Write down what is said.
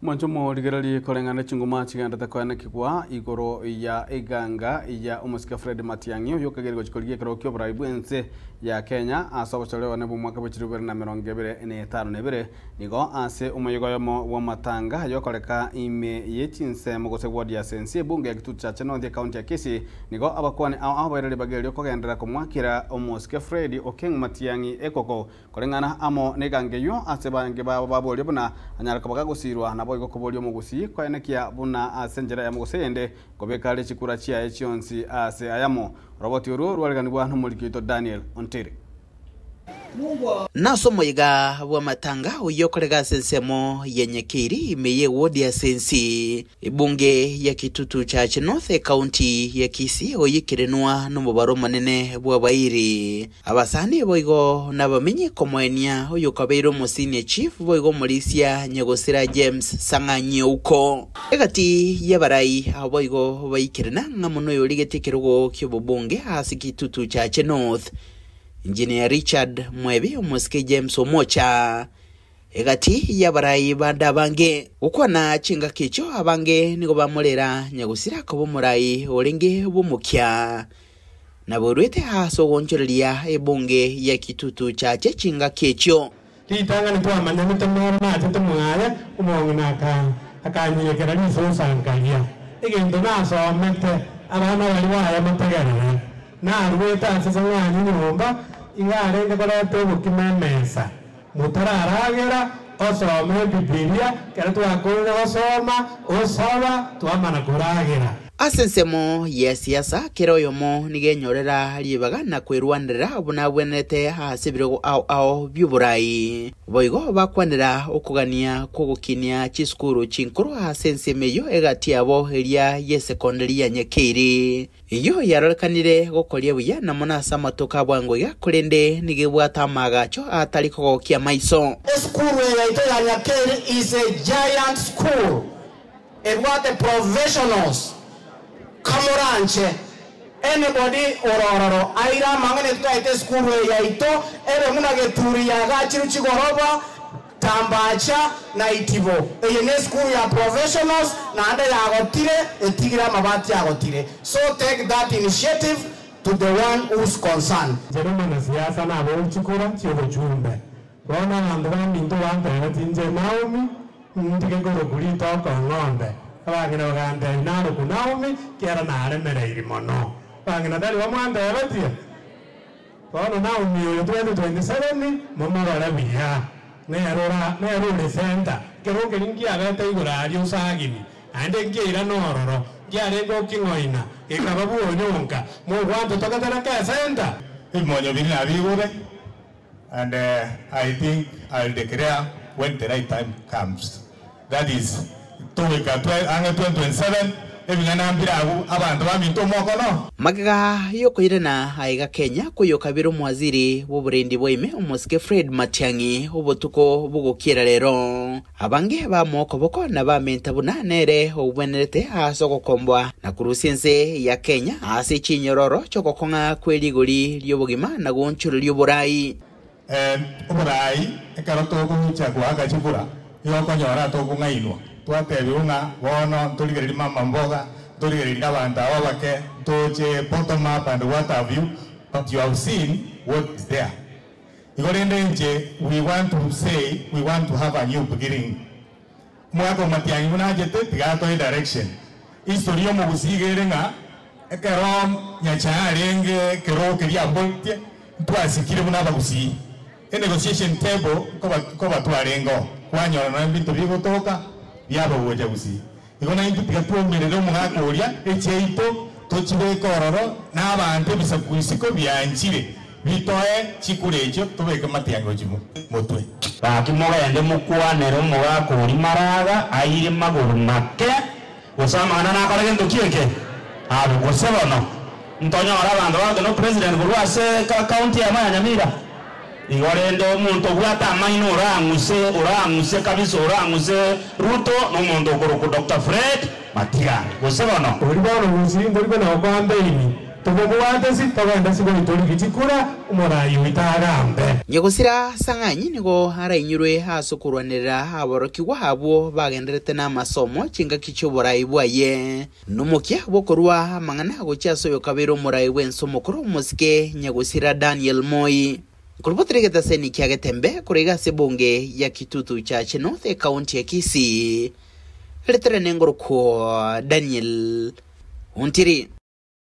Mwanche omorigereria koreng'ana chinguma chigenderete koenekigwa igoro ya eganga ya omosike Fred Matiang'i oyio okageire gochia korigia ekerogo ki'oborai bw'ense ya Kenya ase obochore one bw'omwaka bwe chilifu ibere na emerongo ebere na etano na ebere nigo ase omoyega oyomo bw'amatanga yokoreka ime ye chinsemo gose ward ya Sensi ebunge ya Kitutu Chache North ekaunti ya Kisii nigo abakwani ao ao baire ribaga erio kogenderera komwakera omosike Fred Okeng Matiang'i ekoko Koreng'ana amo negango eyio, ase bange babo baborie buna anyare koba gagosiirwa, naboigo koboria omogusii koenekia buna ase enchera eyemo gose eyende nkobeka are chikura chiaye chionsi aase ayamo. Oroboti orwo rwareganigwa nomoriki oito Daniel Ontiri. Nase omoyega bw'amatanga oyio okorega ase ensemo ya Nyakeiri ime y'ewodi ya Sensi, Ebunge ya Kitutu Chache North, Ekaunti ya Kisii oyekerenwa nomobaro omonene bw'abairi, abasani boigo nabamenyi komoenia oyokabeire omosenior chief boigo omorisia nyagosira James Sang'anyi Ouko. Egati y'abarai abo boigo baikerena ng'a mono oyorigetie ekerogo ki'obobunge ase Kitutu Chache North, Engineer Richard Mwebi omosike James Omocha, Egati y'abarai bande abange. Gokwana chingaki echio abange nigo bamorera nyagosira koba omorai orenge bw'omokia, na boruete ase ogoonchoreria ebunge ya Kitutu Chache chingaki echio. Ritang'ani twamanyanete noro nachete mwaye, omong'ina akanyiyekera risosa nkaria. Egento nasomete, abana baria baye motegerere. Naruete ase Sang'anyi nyomba, iga arenge koreta obokima emesa. Motararagera, osome Ebibilia, ekero twakorire gosoma, osaba, twamana koragera. Ase ensemo ya siasa, kera oyomo nigo enyorera ribaga na kwerwanerera buna abwenerete ase ebirogo ao ao bi'oborai. Boigo bakwanera okogania kw'ogokinia chisukuru chinkoro ase ensemo eyio egati yabo eria y'esekondari ya Nyakeiri. Eyio yarorekanire gokoria buya na mono ase amatuko a bwango iga, korende nigo ebwate amaagacho atari kogokia amaiso. Esukuru eye yaito ya Nyakeri is a giant school ebwate professionals kamoranche anybody ore ororo aire amang'ana etutaete esukuru eye yaito ebe buna Geturi yagachirwe chigoroba Tambacha na Itibo. Eye nesukuru ya professionals naende yagotire etigire amabati agotire so take that initiative to the one who's concerned. Inche nomwanasiasa naboria chikura chi'obochumbe. Bono abanto baminto bantebetie inche Naomi, ntige korokwa ritoke ong'ombe. Abang'ina bagantebia narokwe Naomi, ekiagera naremereiri mono. Abang'ina tari bamwantebetie? Bono Naomi oyo 2027 momorore buya, nere ora nere ore center, ekero keria nkiabete igoro aria osagini, naende nkiairana ororo, nkiarenge oking'oina, gekaba bwonyonka, mogwante togetereke ecenter. Ebimonyo biria nabigure and I think I'll declare when the right time comes. That is togoika ang'e 2027 ebing'ana mbire abwo abanto baminto omokono. Magega y'okoirana aiga Kenya koyokabire omowaziri bw'oborendi bwa ime omosike Fred Matiang'i obotuko bogokiera rero. Abange bamoa okoboko na bamenta buna nere ogwenerete ase ogokomboa na korusia ense ya Kenya ase chinyororo chi'ogokong'a kwe rigori ri'obogima na goonchoreria oborai. Oborai ekero togocha goaka chikura, nigo okonyora tokong'ainwa. Twatebigwa ng'a bono ntorigererie mama mboga, ntorigererie abanto aba abake, ntoche bottom up and what have you, but you have seen what is there. Igo rende inche we want to say we want to have a new beginning. Omogaka o Matiang'i buna achete tiga atoe direction. History y'omogusii iga ere ng'a ekero Nyachae arenge ekerogo keria aboretie, ntwasikire buna abagusii. Enegotiation table nkoba nkoba twarenge oo, kwanyora nonya ebinto bigotoka biaba gocha gusii. Igo naintwe tiga twomerere omogaka oria echiaito tochibeke ororo na abanto ebisaku isiko bianchire bitoe chikura echio tobeke Matiang'i gochia motwe. Gaki mogende mokwanere omogaka oria maraga aire magoro make, gose amang'ana nakore gento ki eke? Abwo gose bono ntonyore abanto bagote no president korwa ase county eyemo ya Nyamira? Igo rende omonto obwate amaino orang'use, orang'use kabisa, orang'use Ruto nomonto okorokwa Doctor Fred Matiang'i. Gose bono? Oria bono gusii ntori kona gokoa mbeini. Tobobwate togende sigoitorigi chikura omorai oito agambe. Nyagosira Sang'anyi nigo arainyurwe ase okorwanerera aborokigwa abwo bagenderete na amasomo chingaki chi'oborai bwaye. Nomokia bw'okorua amang'ana gochia ase oyokabeire omorai bw'ense omokoro omosike Nyagosira Daniel Moi. Nkorobotera egetaseni kia Getembe korwa iga ase ebunge ya Kitutu Chache North ekaunti ya Kisii, ritere nengorokwo Daniel Ontiri.